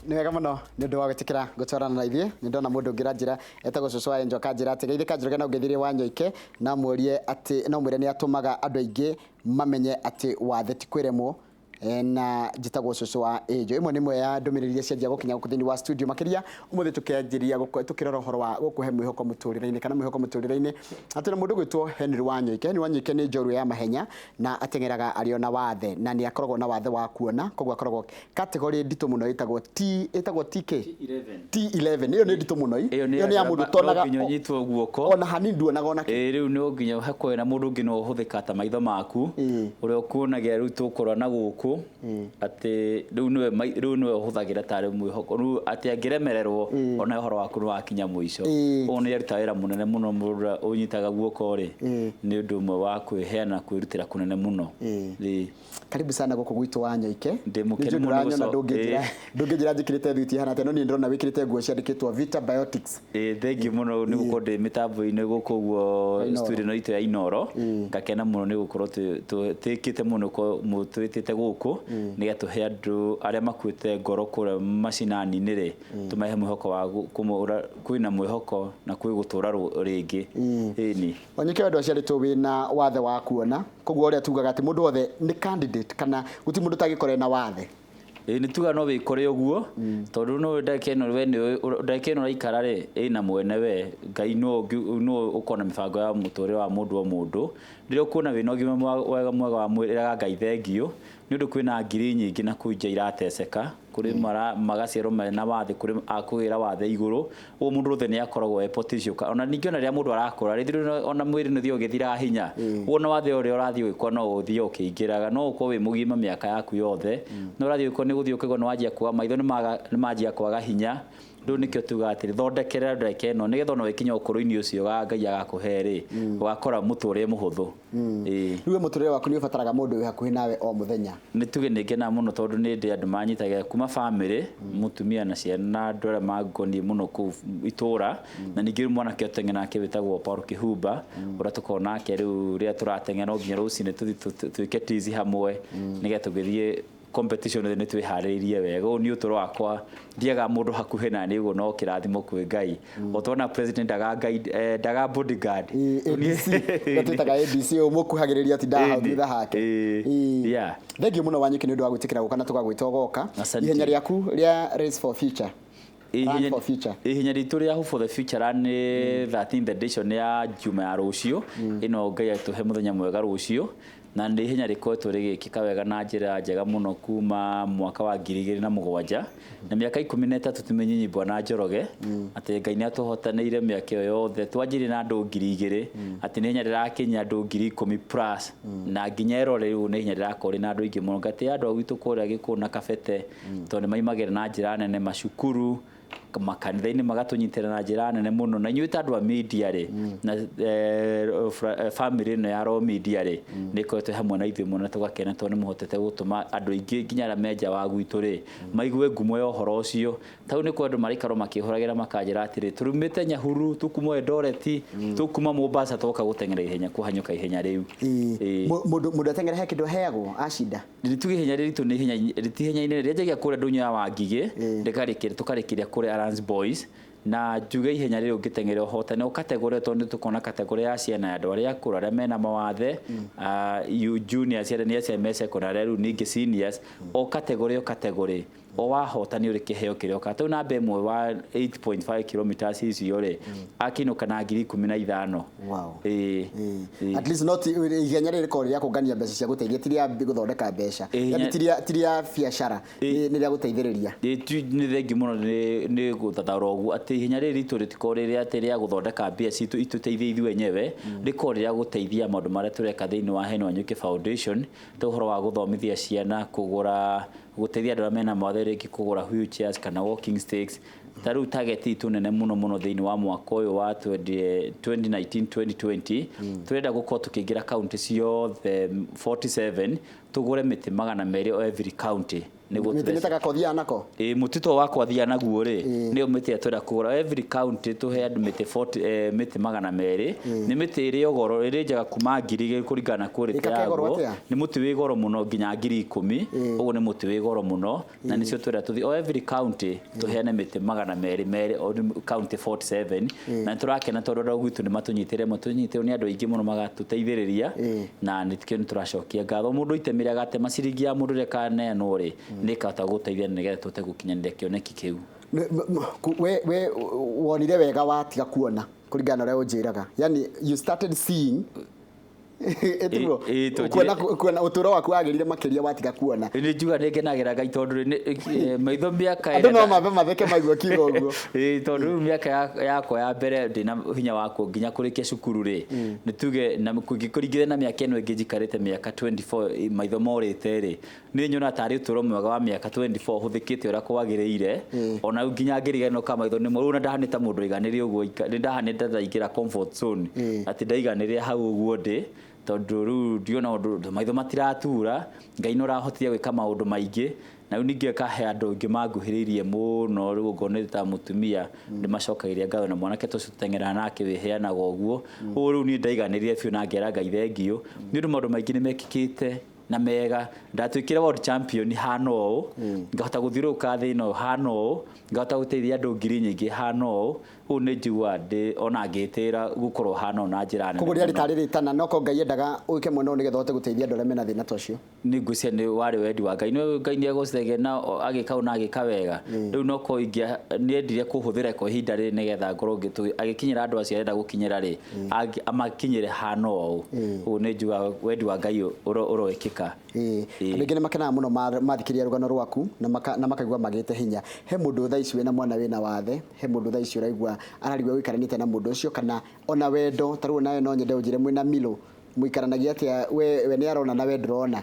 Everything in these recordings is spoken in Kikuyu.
Nĩ wega mũno nĩ ũndũ wa gwĩtĩkĩra gũtwarana na ithuĩ. Nĩ ndona mũndũ ũngĩ ũranjĩra etagwo cũcũ wa Angel, akanjĩra atĩ geithĩka Njoroge na ũngeithirie Wanyoike, na mũrie atĩ no mwĩre nĩ atũmaga andũ aingĩ mamenye atĩ wathe ti kwĩremwo. Na njĩtagwo cũcũ wa Angel. Ĩmwe nĩ ĩmwe ya ndũmĩrĩri iria cianjia gũkinya gũkũ thĩinĩ wa studio, makĩria ũmũthĩ tũkĩanjĩria tũkĩrora ũhoro wa gũkũhe mwĩhoko mũtũrĩre-inĩ kana mwĩhoko mũtũrĩre-inĩ. Na twĩna mũndũ ũgwĩtwo Henry Wanyoike. Henry Wanyoike nĩ njorua ya mahenya na ateng'eraga arĩ o na wathe, na nĩ akoragwo na wathe wa kuona, koguo akoragwo category nditũ mũno ĩtagwo T, ĩtagwo TK? T11. T11. Ĩyo nĩ nditũ mũno. Ĩyo nĩ ya mũndũ ũtonaga no nginya ũnyitwo guoko. Ona hanini nduonaga ona kĩ. Ĩĩ, rĩu no nginya hakorwo na mũndũ ũngĩ no ũhũthĩka ta maitho maku, ũrĩa ũkuonagia rĩu tũkũrora na gũkũ atĩ rĩu nĩwe rĩu nĩwe ũhũthagĩra tarĩ mwĩhoko, rĩu atĩ angĩremererwo ona ũhoro waku nĩ wakinya mũico. Ũguo nĩ aruta wĩra mũnene mũno mũndũ ũrĩa ũnyitaga guoko rĩ, nĩ ũndũ ũmwe wa kwĩheana kwĩrutĩra kũnene mũno. Ĩĩ. Karibu sana gũkũ gwitũ Wanyoike. Ndĩ mũkenu Nĩ njũĩ mũno ndũranyona, gũco- ndũngĩnjĩra ndũngĩnjĩra njĩkĩrĩte thuti ihana atĩa, no niĩ ndĩrona wĩkĩrĩte nguo ciandĩkĩtwo Vita Biotics. Ĩĩ, thengiũ mũno nĩ gũkorwo ndĩ mĩtambo-inĩ gũkũ ũguo Inooro. studio ĩno itũ ya Inooro. Ngakena mũno nĩ gũkorwo twĩkĩte mũno mũtwĩtĩte gũkũ nĩgetha tũhe andũ arĩa makuĩte ngoro kũrĩa macinani-inĩ rĩ, tũmahe mwĩhoko wa kwĩna mwĩhoko na kwĩ gũtũra rĩngĩ. Ĩni. Wanyoike, wendo aciarĩtwo wĩna wathe wa kuona, koguo ũrĩa tugaga atĩ mũndũ wothe nĩ candidate, kana gũtirĩ mũndũ ũtangĩkorwo ena wathe. Ĩĩ, nĩ tuga no wĩkore ũguo, tondũ no ndagĩka ĩno we nĩ ndagĩka ĩno ũraikara rĩ, ĩna mwene we Ngai, no no ũkorwo na mĩbango ya mũtũrĩre wa mũndũ o mũndũ. Rĩrĩa ũkuona wĩna ũgima mwega mwega wa mwĩrĩ, ĩraga Ngai thengiũ, nĩ ũndũ kwĩna ngiri nyingĩ na kũu nja irateceka, kũrĩ magaciarwo mena wathe, kũrĩ akũgĩra wathe igũrũ. Ũguo mũndũ wothe nĩ akoragwo e potential. Ona ningĩ ona rĩrĩa mũndũ arakũra rĩthĩ, ona mwĩrĩ nĩ ũthiaga ũgĩthiraga hinya. Ũguo ona wathe ũrĩa ũrathiĩ ũgĩkũra no ũthiĩ ũkĩingĩraga, no ũkorwo wĩ mũgima mĩaka yaku yothe, no ũrathiĩ ũgĩkũra nĩ ũgũthiĩ ũkaigua nĩ wanjia kwaga maitho, nĩ manjia kwaga hinya. Rĩu nĩkĩo tugaga atĩrĩ, thondekerera ndagĩka ĩno nĩgetha ona ũgĩkinya ũkũrũ-inĩ ũcio wa Ngai agakũhe rĩ, ũgakora mũtũrĩre mũhũthũ. Ĩĩ. Rĩu we mũtũrĩre waku nĩ ũbataraga mũndũ wĩ hakuhĩ nawe o mũthenya? Nĩ tuge nĩ ngenaga mũno tondũ nĩ ndĩ andũ manyitagĩra kuma famĩlĩ, mũtumia na ciana na andũ arĩa mangoniĩ mũno kũu itũra, na ningĩ rĩu mwanake ũteng'era nake wĩtagwo Paul Kĩhumba, ũrĩa tũkoragwo nake rĩu rĩrĩa tũrateng'era no nginya rũcinĩ tũthiĩ twĩke tizi hamwe nĩgetha tũgĩthiĩ competition nĩ twĩharĩrĩirie wega. Ũyũ nĩ ũtũro wakwa, ndiaga mũndũ hakuhĩ na niĩ, ũguo no kĩrathimo kwĩ Ngai. O tona president ndaga guide, ndaga bodyguard. ADC, ũrĩa twĩtaga ADC, ũmũkuhagĩrĩria atindaga hau thutha hake. Thengiũ mũno Wanyũki nĩ ũndũ wa gwĩtĩkĩra gũka na tũgagwĩta ũgoka. Asante. Ihenya rĩaku rĩa Race for Future. Run for Future. Ihenya ritũ rĩa Hope for the Future Run nĩ 13th edition ya Juma ya rũciũ ĩno, Ngai atũhe mũthenya mwega rũciũ, na nĩ ihenya rĩkoretwo rĩgĩkĩka wega na njĩra njega mũno kuma mwaka wa 2007, na mĩaka 13 ti mĩnyinyi, bwana Njoroge, atĩ Ngai nĩ atũhotanĩire mĩaka ĩyo yothe. Twanjirie na andũ 2000, atĩ nĩ ihenya rĩrakinyia andũ 10,000 plus, na nginya ĩrore rĩu nĩ ihenya rĩrakorwo rĩna andũ aingĩ mũno. Ngatĩĩa andũ a gwitũ kũrĩa Gĩkũyũ na Kabete, tondũ nĩ maimagĩra na njĩra nene macukuru, makanitha-inĩ, magatũnyitĩra na njĩra nene mũno. Na inyuĩ ta andũ a media rĩ, na family ĩno ya Raw Media rĩ, nĩ ĩkoretwo hamwe na ithuĩ mũno, na tũgakena tondũ nĩ mũhotete gũtũma andũ aingĩ nginya arĩa me nja wa gwitũ rĩ maigue ngumo ya ũhoro ũcio. Tau nĩ kwa andũ maraikarwo makĩhũragĩra makanjĩra atĩrĩ, tũrumĩte Nyahururu, tũkuma Eldoret, tũkuma Mombasa, twoka gũteng'era ihenya, kũhanyũka ihenya rĩu. Ĩĩ. Mũndũ ateng'era he kĩndũ aheagwo acinda? Rĩtuge ihenya rĩritũ nĩ ihenya rĩti ihenya inene, rĩanjagia kũrĩa ndũnyũ ya Wangigĩ, rĩkarĩkĩria tũkarĩkĩria kũrĩa Alliance Boys. Na njuge ihenya rĩrĩ ũngĩteng'era ũhotane o category, tondũ nĩ tũkona category ya ciana, ya andũ arĩa akũrũ, arĩa mena mawathe, juniors arĩa nĩ acia me secondary, rĩu ningĩ seniors, o category o category, o wahota nĩ ũrĩ kĩheo kĩrĩa ũka. Tau namba ĩmwe wa 8.5 kilometers icio rĩ, akĩinũka na 15,000. Ĩĩ. At least not ihenya rĩrĩ rĩkoragwo rĩa kũngania mbeca cia gũteithia, ti rĩa gũthondeka mbeca. Yaani ti rĩa biacara, nĩ rĩa gũteithĩrĩria. Nĩ thengiũ mũno nĩ gũthathaũra ũguo atĩ ihenya rĩrĩ ritũ rĩtikoragwo rĩrĩ atĩ rĩa gũthondeka mbia citũ itũteithie ithuĩ enyewe, rĩkoragwo rĩrĩa gũteithia maũndũ marĩa tũreka thĩinĩ wa Henry Wanyuki Foundation, ta ũhoro wa gũthomithia ciana, kũgũra, gũteithia andũ arĩa mena mawathe rĩngĩ kũgũra wheelchairs kana walking sticks. Ta rĩu target itũ nene mũno mũno thĩinĩ wa mwaka ũyũ wa 2019 2020, tũrenda gũkorwo tũkĩingĩra kaunti ciothe 47, tũgũre mĩtĩ 200 o every county. Nĩguo Mĩtĩ nĩ ta gakothiaga nako. Ĩ mũtito wakwa thia naguo rĩ, nĩyo mĩtĩ ĩrĩa twenda kũgũra. Every county tũhe andũ mĩtĩ 40, mĩtĩ 200. Nĩ mĩtĩ ĩrĩ goro, ĩrĩ njega kuma 2,000 kũringana na quality Ĩkake goro yaguo. atĩa? Nĩ mũtĩ wĩ goro mũno nginya 10,000. Ũguo nĩ mũtĩ wĩ goro mũno, na nĩcio twenda tũthiĩ o every county tũheane mĩtĩ 200 merĩ, o county 47. Na nĩ tũrakena tondũ andũ a gwitũ nĩ matũnyitĩre, matũnyitĩrwo nĩ andũ aingĩ mũno magatũteithĩrĩria, na nĩkĩo nĩ tũracokia ngatho. Mũndũ itemire agatema ciringi ya mũndũ ũrĩa ĩkaneanwo rĩ, nĩ ĩkahota gũteithia nĩgetha tũhote gũkinyanĩria kĩoneki kĩu. We wonire wega watiga kuona kũringana na ũrĩa ũnjĩraga, yani you started seeing, ĩtiguo? Kuona, kuona ũtũũro waku wagĩrire makĩria watiga kuona. Nĩ njuga nĩ ngenagĩra Ngai tondũ maitho mĩaka Andũ no mambe matheke maigua kiugo ũguo. Ĩ, tondũ rĩu mĩaka yakwa ya mbere ndĩna hinya wa nginya kũrĩkia cukuru rĩ, nĩ tuge na kũringithania na mĩaka ĩno ĩngĩ njikarĩte mĩaka 24 maitho morĩte rĩ, nĩ nyona tarĩ ũtũũro mwega wa mĩaka 24 hũthĩkĩte ũrĩa kwagĩrĩire. Ona rĩu nginya ngĩriganĩrwo ka maitho nĩ rĩu, na ndahanĩte mũndũ ũiganĩre ũguo, nĩ ndahanĩte ndaingĩra comfort zone, atĩ ndaiganĩrĩra hau ũguo ndĩ, tondũ rĩu ndiona ũndũ, maitho matiratura, Ngai nĩ ũrahotithia gwĩka maũndũ maingĩ. Na rĩu ningĩ kahe andũ angĩ manguhĩrĩirie mũno, rĩu okorwo nĩ ta mũtumia nĩ macokagĩria ngatho, na mwanake ta ũcio tũteng'eraga nake wĩheanaga ũguo. Ũguo rĩu niĩ ndaiganĩrire biũ na ngera Ngai thengiũ nĩ ũndũ maũndũ maingĩ nĩ mekĩkĩte na mega. Ndatuĩkire world champion hana ũũ, ngahota gũthiũrũrũka thĩ ĩno hana ũũ, ngahota gũteithia andũ ngiri nyingĩ hana ũũ. Ũũ nĩ njiguaga ndĩ ona ngĩtĩĩra gũkorwo hana ũũ na njĩra nene Koguo rĩarĩ mũno. Tarĩ rĩtana no ko Ngai endaga ũike mwena ũyũ nĩgetha ũhote gũteithia andũ arĩa mena thĩna ta ũcio. Nĩ ngwĩciria nĩ warĩ wendi wa Ngai. Nĩ Ngai nĩ egũcithagia na agĩka ũũ na agĩka wega. Rĩu no ko nĩendire kũhũthĩra kwa ihinda rĩrĩ nĩgetha ngorwo agĩkinyĩra andũ acio arenda gũkinyĩra rĩ, amakinyĩre hana ũũ. Ũguo nĩ njugaga wendi wa Ngai ũroĩkĩka. Andũ aingĩ nĩ makenaga mũno mathikĩrĩria rũgano rwaku na makaigua magĩte hinya. He mũndũ thaa ici wĩna mwana wĩna wathe, he mũndũ thaa ici ũraigua ararigwo gũikaranĩte na mũndũ ũcio kana ona wendo ta rĩu, nawe no nyende ũnjĩre mwĩna Milo mũikaranagia atĩa? We nĩ arona na we ndũrona.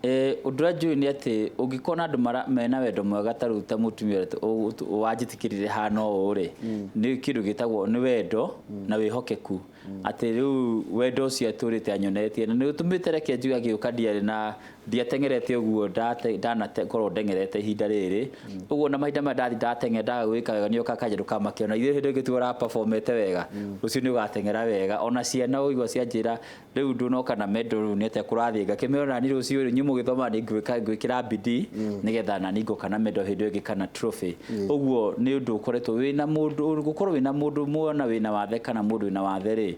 Ũndũ ũrĩa njũĩ nĩ atĩ ũngĩkorwo na andũ mena wendo mwega ta rĩu ta mũtumia ũrĩa wanjĩtĩkĩrire hana ũũ rĩ, nĩ kĩndũ gĩtagwo nĩ wendo na wĩhokeku, atĩ rĩu wendo ũcio atũrĩte anyonetie na nĩ ũtũmĩte reke njuge agĩũka ndiarĩ na ndiateng'erete ũguo ndanakorwo ndeng'erete ihinda rĩrĩ ũguo, na mahinda maya ndathi ndateng'era ndaga gwĩka wega nĩoka kanja ndũkamake, ona ithuĩ hĩndĩ ĩngĩ tu ũraperformete wega, rũciũ nĩ ũgateng'era wega. Ona ciana ũigua cianjĩra rĩu ndũnoka na medal, rĩu nĩ atĩa kũrathiĩ? Ngakĩmera nani rũciũ rĩ inyuĩ mũgĩthoma nĩ ngwĩka ngwĩkĩra bidii nĩgetha nani ngoka na medal hĩndĩ ĩyo ĩngĩ kana trophy. Ũguo nĩ ũndũ ũkoretwo wĩna mũndũ gũkorwo wĩna mũndũ mwana wĩna wathe kana mũndũ wĩna wathe rĩ,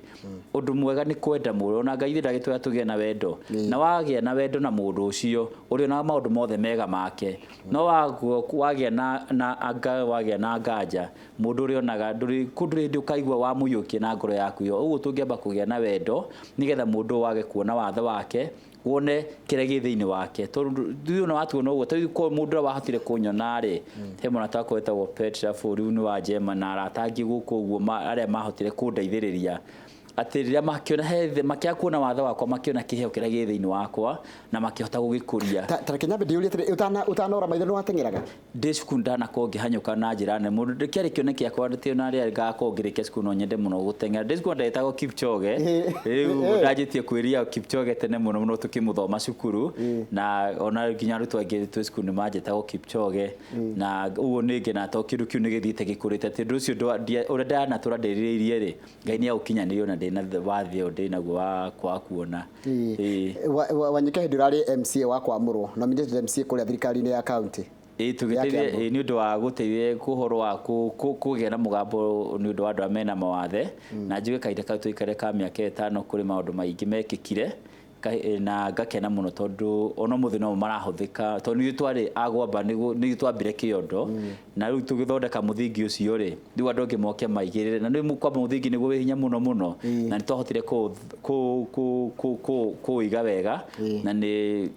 ũndũ mwega nĩ kwenda mũndũ. Ona Ngai ndagĩtwĩra tũgĩe na wendo, na wagĩa na wendo na mũndũ ũcio ũrĩ na maũndũ mothe mega make, no wagĩa na anga wagĩa na nganja mũndũ ũrĩa onaga ndũrĩ kũndũ hĩndĩ ũkaigua wamũiyũkia na ngoro yaku yo. Ũguo tũngĩamba kũgĩa na wendo nĩgetha mũndũ wage kuona wathe wake, wone kĩrĩa gĩ thĩinĩ wake, tondũ ithuĩ ona watuona ũguo tarĩu ko mũndũ ũrĩa wahotire kũnyona rĩ, he mũrata wakwa wĩtagwo Petra bũrũri nĩ wa Njema na arata angĩ gũkũ ũguo arĩa mahotire kũndeithĩrĩria atĩ rĩrĩa makĩona he makĩaga kuona wathe wakwa, makĩona kĩheo kĩrĩa gĩ thĩinĩ wakwa na makĩhota gũgĩkũria. Ta reke nyambe ndĩyũrie atĩrĩ, ũtanora maitho nĩ wateng'eraga? Ndĩ cukuru ndanakorwo ngĩhanyũka na njĩra nene mũno. Kĩarĩ kĩoneki gĩakwa atĩ ona rĩrĩa ngakorwo ngĩrĩkia cukuru no nyende mũno gũteng'era. Ndĩ cukuru ndetagwo Kipchoge. Rĩu ndanjĩtie kwĩria Kipchoge tene mũno mũno tũkĩmũthoma cukuru, na ona nginya arutwo angĩ twĩ cukuru nĩ manjĩtagwo Kipchoge, na ũguo nĩ ngenaga tondũ kĩndũ kĩu nĩ gĩthiĩte gĩkũrĩte, atĩ ũndũ ũcio ũrĩa ndanatũra ndĩrirĩirie rĩ, Ngai nĩ aũkinyanĩirie ona ndĩna wathe ũyũ ndĩnaguo wa kwaga kuona. Wanyike, hĩndĩ ũrarĩ MCA wa kwamũrwo, nominated MCA kũrĩa thirikari-inĩ ya county. Ĩ, tũgĩteithia nĩ ũndũ wa gũteithia ũhoro wa kũgĩa na mũgambo nĩ ũndũ wa andũ arĩa mena mawathe, na njuge kahinda kau tũikare ka mĩaka 5 kũrĩ maũndũ maingĩ mekĩkire, na ngakena mũno tondũ ona ũmũthĩ no marahũthĩka, tondũ nithuĩ twarĩ a gwamba, nithuĩ twambire kĩondo, na rĩu tũgĩthondeka mũthingi ũcio rĩ, rĩu andũ angĩ moke maigĩrĩre, na nĩ kwamba mũthingi nĩguo wĩ hinya mũno mũno, na nĩ twahotire kũũiga wega, na nĩ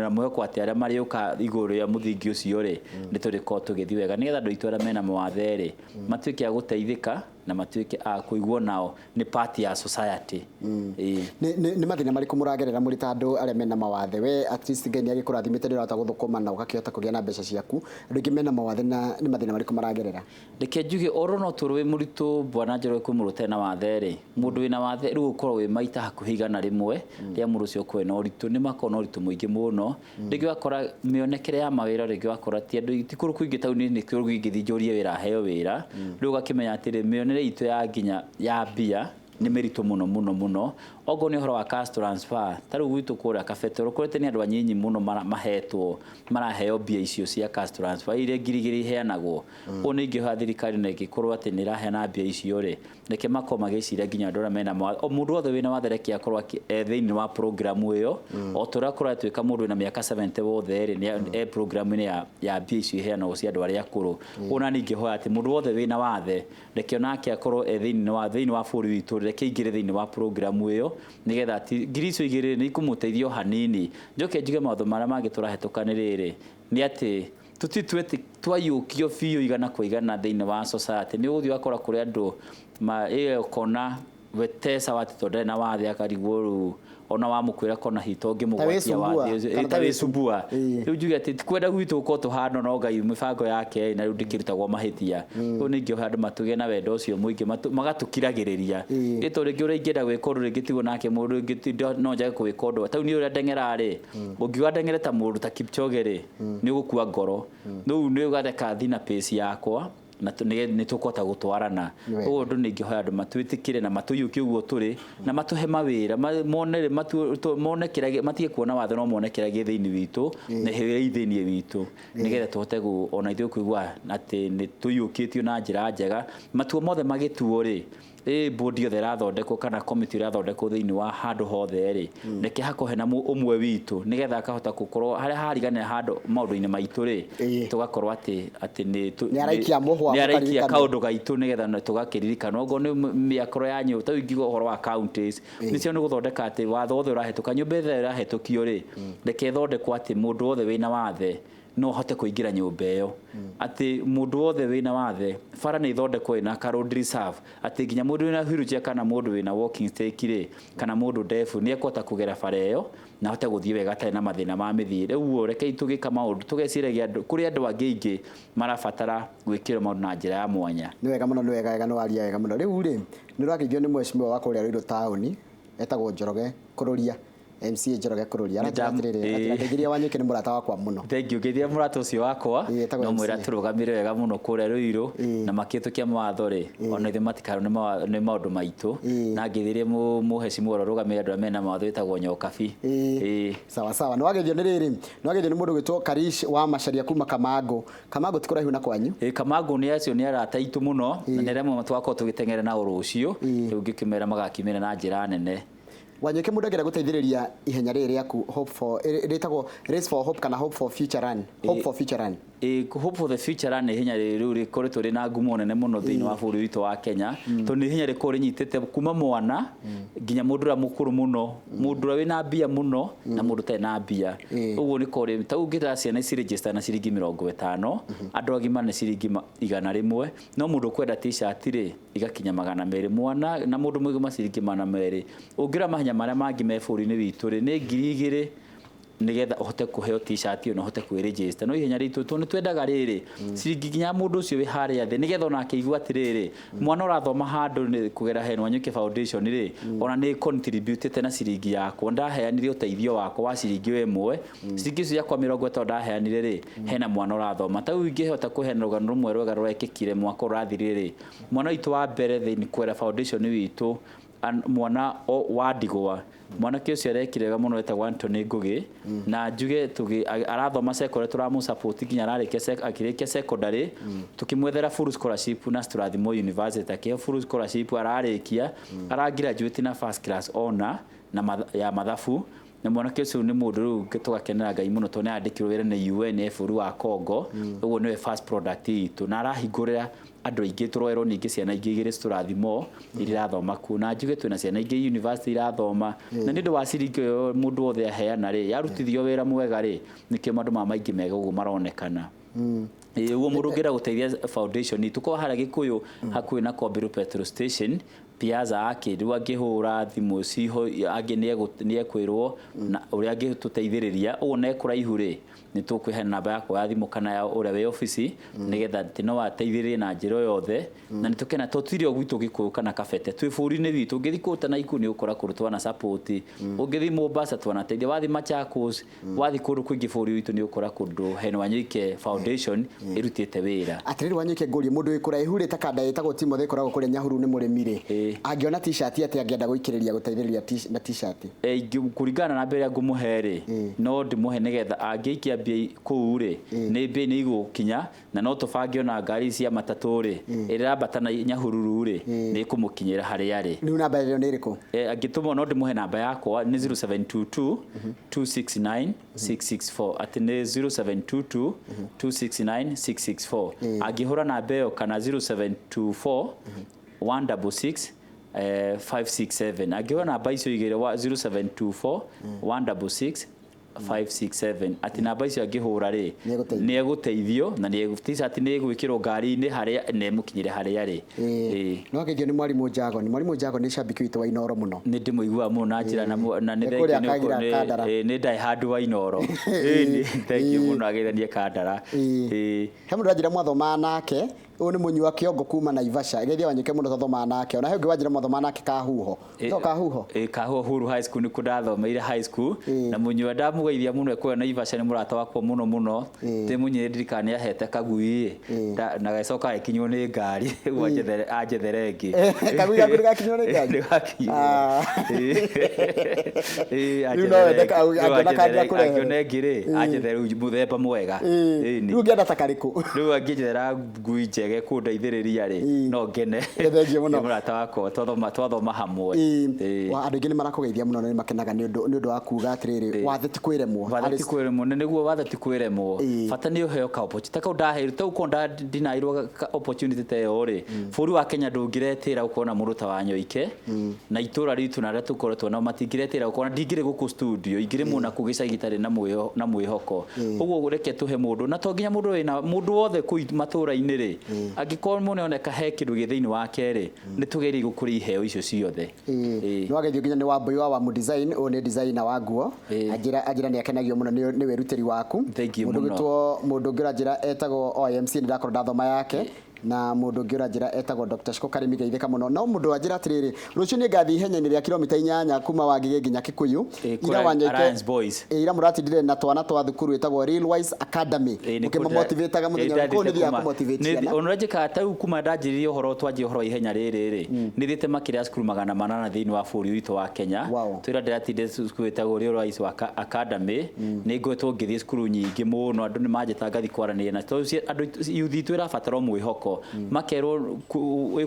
na mwĩhoko atĩ arĩa marĩũka igũrũ rĩa mũthingi ũcio rĩ, nĩ tũrĩkorwo tũgĩthiĩ wega nĩgetha andũ aitũ arĩa mena mawathe rĩ matuĩke a gũteithĩka. Na matuĩke a kũiguo nao nĩ part ya society. Ĩĩ. Nĩ mathĩna marĩkũ mũragerera mũrĩ ta andũ arĩa mena mawathe? We at least Ngai nĩ agĩkũrathimĩte, nĩ ũrahota gũthũkũma na ũgakĩhota kũgĩa na mbeca ciaku. Andũ aingĩ mena mawathe na nĩ mathĩna marĩkũ maragerera? Reke njuge oro no tũrũ wĩ mũritũ, bwana Njoroge, kwĩ mũndũ ũtarĩ na wathe rĩ, mũndũ wĩna wathe rĩu ũkorwo wĩ maita hakuhĩ 100 rĩa mũndũ ũcio ũkorwo na ũritũ. Nĩ makorwo na ũritũ mũingĩ mũno. Rĩngĩ ũgakora mĩonekere ya mawĩra, rĩngĩ ũgakora ti andũ, ti kũndũ kũingĩ taũni-inĩ kũndũ ingĩthiĩ njũrie wĩra heo wĩra. Rĩu ũgakĩmenya atĩrĩ, mĩonere itũ ya nginya ya mbia nĩ mĩritũ mũno mũno mũno. Okorwo nĩ ũhoro wa cash transfer, ta rĩu gwitũ kũrĩa Kabete ũkorete nĩ andũ anyinyi mũno mahetwo, maraheo mbia icio cia cash transfer iria 2000 iheanagwo. Ũũ nĩ ingĩhoya thirikari na ĩngĩkorwo atĩ nĩ ĩraheana mbia icio rĩ, reke makorwo magĩciria nginya andũ arĩa mena mawathe. O mũndũ wothe wĩna wathe reke akorwo e thĩinĩ wa program ĩyo. O ta ũrĩa kũratuĩka mũndũ wĩna mĩaka 70 wothe rĩ, nĩ e program-inĩ ya mbia icio iheanagwo cia andũ arĩa akũrũ. Ũũ na ningĩhoya atĩ mũndũ wothe wĩna wathe reke onake akorwo e thĩinĩ wa bũrũri witũ, reke aingĩre thĩinĩ wa program ĩyo, nĩgetha ati ngiri icio igĩrĩ nĩ ikũmũteithia o hanini. Njoke njuge maũndũ marĩa mangĩ tũrahĩtũka nĩ rĩrĩ, nĩ atĩ tũtituĩte twaiyũkio biũ 100% thĩinĩ wa society. Nĩ ũgũthiĩ ũgakora kũrĩ andũ ma ĩyo ũkona wetesa wati tondũ ndarĩ na wathe, akarigwo rĩu ona wamũkwĩra kona hito ũngĩmũgwatia wathe ũcio, kana ta wĩcumbua. Ĩĩ. Rĩu njuge atĩ ti kwenda gwitũ gũkorwo tũhana, no Ngai mĩbango yake na rĩu ndĩkĩrutagwo mahĩtia. Rĩu ningĩ andũ matũgĩe na wendo ũcio mũingĩ, magatũkiragĩrĩria. Ĩ tondũ rĩngĩ ũrĩa ingĩenda gwĩka ũndũ rĩngĩ tiguo nake mũndũ ũngĩ no njage gwĩka ũndũ. Ta rĩu niĩ ũrĩa ndeng'era rĩ, ũngiuga ndeng'ere ta mũndũ ta Kipchoge rĩ, nĩ ũgũkua ngoro. Rĩu nĩ ũgareka thiĩ na pace yakwa na nĩ tũkũhota gũtwarana. Nĩ wega. Ũguo ũndũ nĩ ingĩhoya andũ matwĩtĩkĩre na matũiyũkie ũguo tũrĩ na matũhe mawĩra, mone mone kĩrĩa matige kuona watho, no mone kĩrĩa gĩ thĩinĩ witũ na kĩrĩa thĩinĩ witũ, nĩgetha tũhote ona ithuĩ kũigua atĩ nĩ tũiyũkĩtio na njĩra njega. Matua mothe magĩtuo rĩ, ĩ board yothe ĩrathondekwo kana committee ĩrathondekwo thĩinĩ wa handũ hothe rĩ, reke hakorwo hena ũmwe witũ, nĩgetha akahota gũkorwo harĩa hariganĩra handũ maũndũ-inĩ maitũ rĩ, tũgakorwo atĩ nĩ Nĩ araikia mũhwa, nĩ araikia mũkaririkanwo. Kaũndũ gaitũ nĩgetha tũgakĩririkanwo. Okorwo nĩ mĩakũro ya nyũmba, ta rĩu ingiuga ũhoro wa counties, nĩcio nĩ gũthondeka atĩ watho wothe ũrahĩtũka, nyũmba ĩrĩa ĩrahĩtũkio rĩ, reke ĩthondekwo atĩ mũndũ wothe wĩna wathe no ahote kũingĩra nyũmba ĩyo, atĩ mũndũ wothe wĩna wathe bara nĩ ithondekwo ĩna ka road reserve, atĩ nginya mũndũ wĩna wheelchair kana mũndũ wĩna walking stick rĩ, kana mũndũ ndefu nĩ ekũhota kũgera bara ĩyo na ahote gũthiĩ wega atarĩ na mathĩna ma mĩthiĩre. Ũguo rekei tũgĩka maũndũ tũgeciragia andũ, kũrĩ andũ angĩ aingĩ marabatara gwĩkĩrwo maũndũ na njĩra ya mwanya. Nĩ wega mũno, nĩ wega wega, nĩ waria wega mũno. Rĩu rĩ, nĩ ũrageithio nĩ mheshimiwa wa kũrĩa Ruiru taũni etagwo Njoroge Kururia, MCA Njoroge Kururia. Aranjĩra atĩrĩrĩ, atĩ ngeithirie Wanyũkĩ, nĩ mũrata wakwa mũno. Thank you, ngeithia mũrata ũcio wakwa. Ĩĩ, etagwo No mwĩra MCA. tũrũgamire wega mũno kũrĩa Ruiru na makĩhĩtũkia mawatho rĩ, ona ithuĩ matikarwo nĩ maũndũ maitũ. Na ngeithirie mũheshimiwa ũrĩa ũrũgamĩrĩire andũ arĩa mena mawatho wĩtagwo Nyokabi. Ĩĩ. Sawa sawa. Nĩ wageithio nĩ rĩrĩ, nĩ wageithio nĩ mũndũ gwĩtwo Karish wa Macharia kuma Kamangũ. Kamangũ ti kũraihu na kwanyu? Ĩĩ, Kamangũ nĩ acio nĩ arata aitũ mũno na nĩ arĩa twakorwo tũgĩteng'era nao rũciũ. Rĩu ngĩkĩmera magakiumĩra na njĩra nene. Wanyũkĩ, mũndũ angĩenda gũteithĩrĩria ihenya rĩrĩ rĩaku Hope for, rĩtagwo Race for Hope kana Hope for Future Run? Hope for Future Run. Ĩ, Hope for the Future Run nĩ ihenya rĩu rĩkoretwo rĩna ngumo nene mũno thĩinĩ wa bũrũri witũ wa Kenya, tondũ nĩ ihenya rĩkoragwo rĩnyitĩte kuma mwana nginya mũndũ ũrĩa mũkũrũ mũno, mũndũ ũrĩa wĩna mbia mũno na mũndũ ũtarĩ na mbia. Ũguo nĩ korĩ ta ũngĩta ciana ici register na ciringi 50, andũ agima nĩ ciringi 100, no mũndũ ũkwenda t-shirt rĩ igakinya 200, mwana na mũndũ mũgima ciringi 200. Ũngĩrora mahenya marĩa mangĩ me bũrũri-inĩ witũ rĩ, nĩ 2000 nigetha ũhote kũheo t-shirt ĩyo na ũhote kwĩregister. No ihenya ritũ tondũ nĩ twendaga rĩrĩ ciringi nginya mũndũ ũcio wĩ harĩa thĩ, nĩgetha onake aigue atĩrĩrĩ, mwana ũrathoma handũ nĩ kũgera he Wanyũkĩ Foundation rĩ, ona nĩ contributĩte na ciringi yakwa, ndaheanire ũteithio wakwa wa ciringi ĩmwe, ciringi icio ciakwa 50 ndaheanire rĩ, hena mwana ũrathoma. Ta rĩu ingĩhota kũheana rũgano rũmwe rwega rũrekĩkire mwaka ũrathirire rĩ, mwana witũ wa mbere thĩinĩ kũgera foundation witũ, mwana wa ndigwa, mwanake ũcio arekire wega mũno etagwo Anthony Ngugi, na njuge arathoma secondary, tũramũ support nginya ararĩkia akĩrĩkia secondary, tukĩmwethera full scholarship na Strathmore University, akĩheo full scholarship, ararĩkia ara graduate na first class honor na ya mathabu. Na mwanake ũcio nĩ mũndũ rĩu tũgakenera Ngai mũno tondũ nĩ andĩkirwo wĩra nĩ UN bũrũri wa Congo. Ũguo nĩwe first product itũ na arahingũrĩra andũ aingĩ, tũroerwo ningĩ ciana ingĩ igĩrĩ Strathmore iria irathoma kuo, na njuge twĩna ciana ingĩ university irathoma, na nĩ ũndũ wa ciringi ĩyo mũndũ wothe aheana rĩ, yarutithio wĩra mwega rĩ, nĩkĩo maũndũ maya maingĩ mega ũguo maronekana. Ũguo mũndũ ũngĩenda gũteithia foundation itũ korwo harĩa Gĩkũyũ hakuhĩ na Kombiru petrol station Piazza Arcade, rĩu angĩhũra thimũ ciho angĩ nĩekwĩrwo na ũrĩa angĩtũteithĩrĩria. Ũguo na kũraihu rĩ, nĩ tũkwĩhe namba yakwa ya thimũ kana ya ũrĩa wĩ obici, nĩgetha atĩ no ateithĩrĩrie na njĩra o yothe. Na nĩ tũkena to tiri o gwitũ Gĩkũyũ kana Kabete, twĩ bũrũri-inĩ witũ. Ũngĩthiĩ kũndũ ta Naikuru nĩ ũgũkora kũndũ twana support, ũngĩthiĩ Mombasa twanateithia, wathiĩ Machakos, wathiĩ kũndũ kũingĩ bũrũri witũ nĩ ũgũkora kũndũ hena Wanyoike Foundation ĩrutĩte wĩra. Atĩrĩrĩ Wanyoike, ngũrie mũndũ wĩ kũraihu rĩ, ta kanda ĩtagwo Timothy ĩkoragwo kũrĩa Nyahururu nĩ mũrĩmi rĩ, angĩona t-shirt atĩ angĩenda gũikĩrĩria gũteithĩrĩria na t-shirt? Kũringana na namba ĩrĩa ngũmũhe rĩ, no ndĩmũhe nĩgetha angĩikia mbia kũu rĩ, nĩ mbia nĩ igũkinya, na no tũbange ona ngari cia matatũ rĩ, ĩrĩa ĩrambata na Nyahururu rĩ, nĩ ĩkũmũkinyĩra harĩa arĩ. Rĩu namba ĩyo nĩ ĩrĩkũ? Angĩtũmwo no ndĩmũhe namba yakwa nĩ 0722 269 664, atĩ nĩ 0722 269 664. Angĩhũra namba ĩyo kana 0724 166 567, angĩhũra namba icio igĩrĩ wa 0724 166 567, atĩ namba icio angĩhũra rĩ, nĩ egũteithio na nĩ t-shirt nĩ ĩgwĩkĩrwo ngari-inĩ harĩa na ĩmũkinyĩre harĩa arĩ. No ageithio nĩ mwarimũ Jago. Nĩ mwarimũ Jago nĩ cambiki witũ wa Inooro mũno. Nĩ ndĩmũiguaga mũno na njĩra na nĩ thengiũ nĩ nĩ ndarĩ handũ wa Inooro. Thank you mũno, ageithanie Kandara. He mũndũ wanjĩra mwathomaga nake, ũyũ nĩ mũnyua kĩongo kuma Naivasha. Geithia Wanyoike mũno twathomaga nake. Ona he ũngĩ wanjĩra mwathomaga nake Kahuho. To Kahuho? Kahuho Huru High School nĩkuo ndathomeire high school. Na mũnyua ndamũgeithia mũno kũrĩa Naivasha, nĩ mũrata wakwa mũno mũno. Ndĩmũnyire ndirikana nĩ ahete kagui na gagĩcoka gagĩkinywo nĩ ngari rĩu anjethere ĩngĩ. Kagui gaku nĩgakinywo nĩ ngari? Nĩgakinywo. Rĩu no wende angĩona kangĩ akũrehere. Angĩona ĩngĩ rĩ, anjethere rĩu mũthemba mwega. Rĩu ũngĩenda ta karĩkũ? Rĩu angĩnjethere ngui njege kũndeithĩrĩria rĩ, no ngene. Thengiũ mũno. Nĩ mũrata wakwa, twathoma hamwe. Andũ aingĩ nĩ marakũgeithia mũno na nĩ makenaga nĩ ũndũ wa kuga atĩrĩrĩ, wathe ti kwĩremwo. Wathe ti kwĩremwo, nĩ nĩguo wathe ti kwĩremwo. Bata nĩ ũheo ka opportunity. Ta kau ndaheirwo, ta ũkorwo ndinairwo ka opportunity ta ĩyo rĩ, bũrũri wa Kenya ndũngĩretĩra gũkorwo na mũndũ ta Wanyoike, na itũra ritũ na arĩa tũkoretwo nao matingĩretĩra gũkorwo, ndingĩrĩ gũkũ studio, ingĩrĩ mũno kũu gĩcagi gĩtarĩ na mwĩhoko. Ũguo reke tũhe mũndũ, na to nginya mũndũ wĩna, mũndũ wothe kũu matũra-inĩ rĩ, angĩkorwo mũnĩoneka he kĩndũ gĩ thĩinĩ wake rĩ, nĩ tũgerie gũkũria iheo icio ciothe. Nĩ wageithio nginya nĩ Wambui wa Wamu Design, ũyũ nĩ designer wa nguo. Anjĩra nĩ akenagio mũno nĩ wĩrutĩri waku. Thank you Mũndũ mũno. ũgĩtwo, mũndũ ũngĩ ũranjĩra etagwo OMC, nĩ ndakorwo ndathoma yake. Na mũndũ ũngĩ ũranjĩra etagwo Dr. Shiko Karimi, geithĩka mũno. No mũndũ wanjĩra atĩrĩrĩ, rũciũ nĩ ngathiĩ ihenya-inĩ rĩa kilomita 8 kuma Wangige nginya Kikuyu. Ira Wanyoike, Alliance Boys. Ira mũratindire na twana twa thukuru ĩtagwo Real Wise Academy. Ũkĩmamotivateaga mũthenya ũrĩkũ? Nĩ thiaga kũmotivate ciana. Ona njĩkaga ta rĩu kuma ndanjĩrĩria ũhoro, twanjia ũhoro wa ihenya rĩrĩ rĩ, nĩ thiĩte makĩria ya cukuru 800 thĩinĩ wa bũrũri witũ wa Kenya. Twĩra ndĩratindire cukuru ĩtagwo Real Wise Academy. Nĩ ngoretwo ngĩthiĩ cukuru nyingĩ mũno, andũ nĩ manjĩtaga ngathiĩ kwaranĩria na tondũ andũ youth itũ ĩrabatara mwĩhoko. Makerwo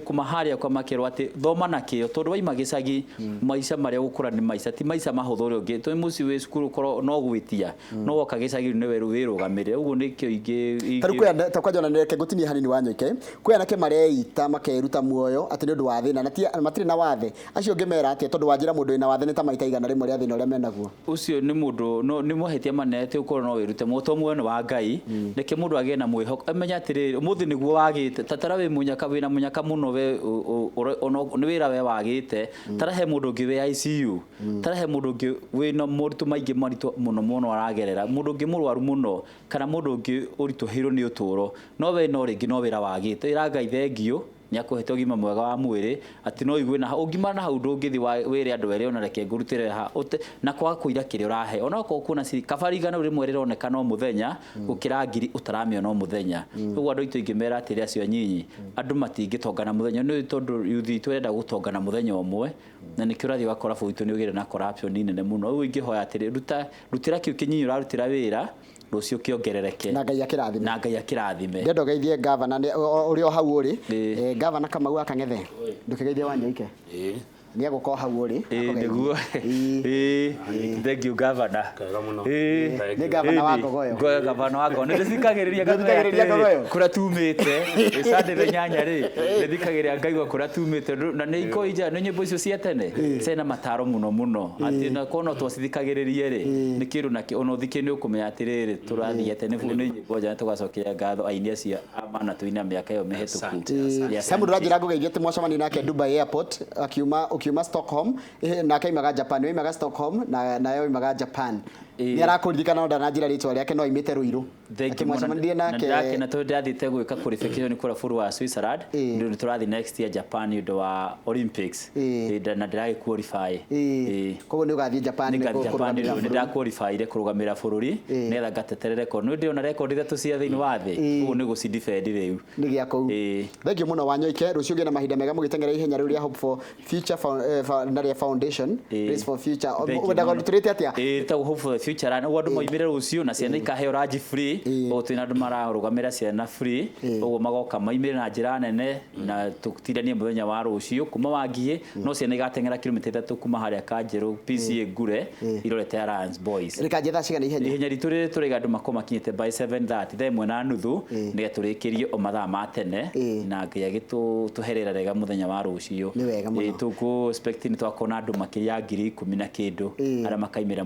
kuma harĩa kwa makerwo atĩ thoma na kĩyo, tondũ waima gĩcagi maica marĩa ũgũkũra nĩ maica ti maica mahũthũ ũrĩa ũngĩ. Twĩ mũciĩ wĩ cukuru ũkorwo no gwĩtia, no woka gĩcagi nĩwe wĩrũgamĩrĩre. Ũguo nĩkĩo ingĩ Ta rĩu kwĩ ta kwanja ona reke ngũtinie hanini Wanyoike, kwĩ anake mareita makeruta muoyo atĩ nĩ ũndũ wa thĩna, na matirĩ na wathe. Acio ũngĩmera atĩa? Tondũ wanjĩra mũndũ wĩna wathe nĩ ta maita 100 rĩa thĩna ũrĩa menaguo. Ũcio nĩ mũndũ, no, nĩ mahĩtia manene atĩ ũkorwo no wĩrute muoyo, to muoyo nĩ wa Ngai. Reke mũndũ agĩe na mwĩhoko, amenye atĩrĩrĩ, ũmũthĩ nĩguo wagĩte, ta tara wĩ mũnyaka, wĩna mũnyaka mũno we, nĩ wĩra we wagĩte, tara he mũndũ ũngĩ wĩ ICU, tara he mũndũ ũngĩ wĩna moritũ maingĩ maritũ mũno mũno aragerera, mũndũ ũngĩ mũrwaru mũno, kana mũndũ ũngĩ ũritũhĩirwo nĩ ũtũũro, no we no rĩngĩ no wĩra wagĩte. Ĩra Ngai thengiũ, nĩ akũhete ũgima mwega wa mwĩrĩ, atĩ no ũigue na hau, ũngima na hau ndũngĩthiĩ wĩre andũ erĩ ona reke ngũrutĩre ha, na kwaga kũira kĩrĩa ũrahe. Ona okorwo kwĩna kabari igana rĩmwe rĩroneka no mũthenya, gũkĩra ngiri ũtaramĩona o mũthenya. Ũguo andũ aitũ ingĩmera atĩrĩ acio anyinyi, andũ matingĩtonga na mũthenya, nĩ tondũ youth itũ ĩrenda gũtonga na mũthenya ũmwe, na nĩkĩo ũrathiĩ ũgakora bũrũri witũ nĩ ũgĩre na corruption nene mũno. Ũguo ingĩhoya atĩrĩ, rutĩra kĩu kĩnyinyi ũrarutĩra wĩra, rũciũ kĩongerereke. Na Ngai akĩrathime. Na Ngai akĩrathime. Ndĩrenda ũgeithie gavana, ũrĩa o hau ũrĩ. Gavana Kamau wa Kang'ethe. Ndũkĩgeithie Wanyoike. Nĩ egũkorwo hau ũrĩ. Ĩĩ akũgeithie. nĩguo. Ĩĩ. Ĩĩ thank you, governor. Kega mũno. Ĩĩ. Thank Nĩ you. gavana wa Ngogoyo. Ngogoyo, gavana wa Ngogoyo. Nĩndĩthikagĩrĩria Nĩũthikagĩrĩria Ngogoyo? kũrĩa tumĩte. Sunday thaa 8 rĩ, nĩthikagĩrĩria ngaigua kũrĩa tumĩte. Na nĩ ikoragwo njega, nĩ nyĩmbo icio cia tene ciarĩ na mataro mũno mũno. Atĩ na korwo no twacithikagĩrĩrie rĩ, nĩ kĩndũ nakĩo ona ũthikĩ nĩ ũkũmenya atĩrĩrĩ, tũrathiĩ atĩa. Nĩ nyĩmbo njega, tũgacokeria ngatho aini acio a manatũina mĩaka ĩyo mĩhĩtũku. Asante, Ĩĩ. He mũndũ ũranjĩra ngũgeithie atĩ mwacemania nake Dubai Airport akiuma ũkiuma Stockholm, nake aimaga Japan, we aimaga Stockholm na nawe oimaga Japan. Ĩĩ. Nĩ arakũririkana no ndananjĩra rĩtwa rĩake no aimĩte Ruiru. Thank Atĩ you mũno. mwacemanirie Na nake. ndĩrakena tondũ ndĩrathiĩte gwĩka qualification kũrĩa bũrũri wa Switzerland. Ĩĩ. Nĩ tũrathiĩ next year Japan nĩ ũndũ wa Olympics. Ĩĩ. Ĩĩ, na ndĩragĩ qualify. Ĩĩ. Ĩĩ. Koguo nĩ ũgathiĩ Japan Nĩngathiĩ nĩ Japan kũrũgamĩrĩra nĩ bũrũri. ndĩraqualifyire kũrũgamĩrĩra bũrũri Ĩĩ. nĩgetha ngatetere record. Nĩ ndĩrona record ithatũ cia thĩinĩ wa thĩ. Ĩĩ. Ũguo nĩ gũcidefend rĩu. Nĩ gĩa kũu. Ĩĩ. Thank you mũno Wanyoike, rũciũ ũgĩe na mahinda mega mũgĩteng'era ihenya rĩu rĩa Hope for Future na rĩa Foundation Ĩĩ. Race for Future. Thank you Wendaga mũno. tũrĩte atĩa? Ĩĩ, ĩtagwo Hope for the Future Run. Ũguo andũ moimĩre rũciũ na ciana ikaheo ranji free. Ũguo twĩna andũ mararũgamĩra ciana free. Ũguo magoka maimĩre na njĩra nene na tũtindanie mũthenya wa rũciũ kuma Wangigĩ, no ciana igateng'era kilomita 3 kuma harĩa Kanjerũ PCA Ngure irorete Alliance Boys. Rĩkanjia thaa cigana ihenya? Ihenya ritũ rĩrĩ tũraiga andũ makorwo makinyĩte by 7:30, thaa 1:30, nĩgetha tũrĩkĩrie o mathaa ma tene na Ngai agĩtũherera rega mũthenya wa rũciũ. Nĩ wega mũno. Ĩĩ, tũkũ expect nĩ twakorwo na andũ makĩria ya 10,000 na kĩndũ arĩa makaimĩra.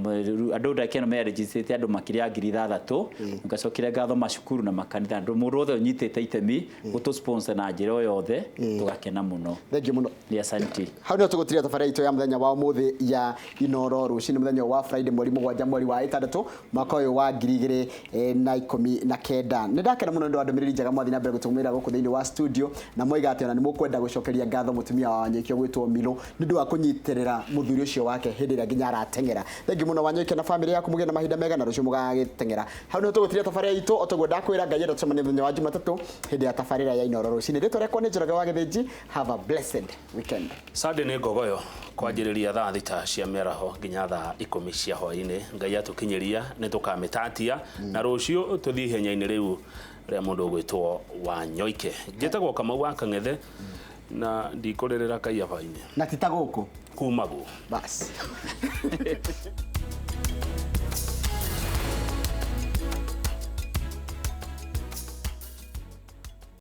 Andũ ndagĩka ĩno meregistrĩte andũ makĩria ya 6,000. Ngacokera ngatho macukuru na makanitha, andũ mũndũ wothe ũnyitĩte itemi gũtũ sponsor na njĩra o yothe, tũgakena mũno. Thank you mũno. Nĩ asante. Hau nĩho tũgũtiria tabarĩra itũ ya mũthenya wa ũmũthĩ ya Inoro. Rũcinĩ mũthenya wa Friday, mweri 7 mweri wa 6 mwaka ũyũ wa 2019. Nĩ ndakena mũno nĩ ũndũ wa ndũmĩrĩri njega mwathiĩ na mbere gũtũmĩra gũkũ thĩinĩ wa studio, na moiga atĩ ona nĩ mũkwenda gũcokeria ngatho mũtumia wa Wanyoike ũgwĩtwo Milo nĩ ũndũ wa kũnyitĩrĩra mũthuri ũcio wake hĩndĩ ĩrĩa nginya arateng'era. Thank you mũno Wanyoike na famĩlĩ yaku, mũgĩe na mahinda mega na rũciũ mũgagĩteng'era. Hau nĩho tũgũtiria tabarĩra itũ, o toguo ndakwĩra Ngai enda tũcemanie mũthenya wa Jumatatũ hĩndĩ ya tabarĩra ya Inoro rũcinĩ. Rĩtwa rĩakwa nĩ Njoroge wa Gĩthĩnji. Have a blessed weekend. Sunday nĩ Ngogoyo kwanjĩrĩria thaa 6 cia mĩaraho nginya thaa 10 cia hwaĩ-inĩ. Ngai atũkinyĩria nĩ tũkamĩtatia na rũciũ tũthiĩ ihenya-inĩ rĩu rĩa mũndũ ũgwĩtwo Wanyoike. Njĩtagwo Kamau wa Kang'ethe na ndikũrĩrĩra Kaiabainĩ. Na ti ta gũkũ Kumagwo. Bas.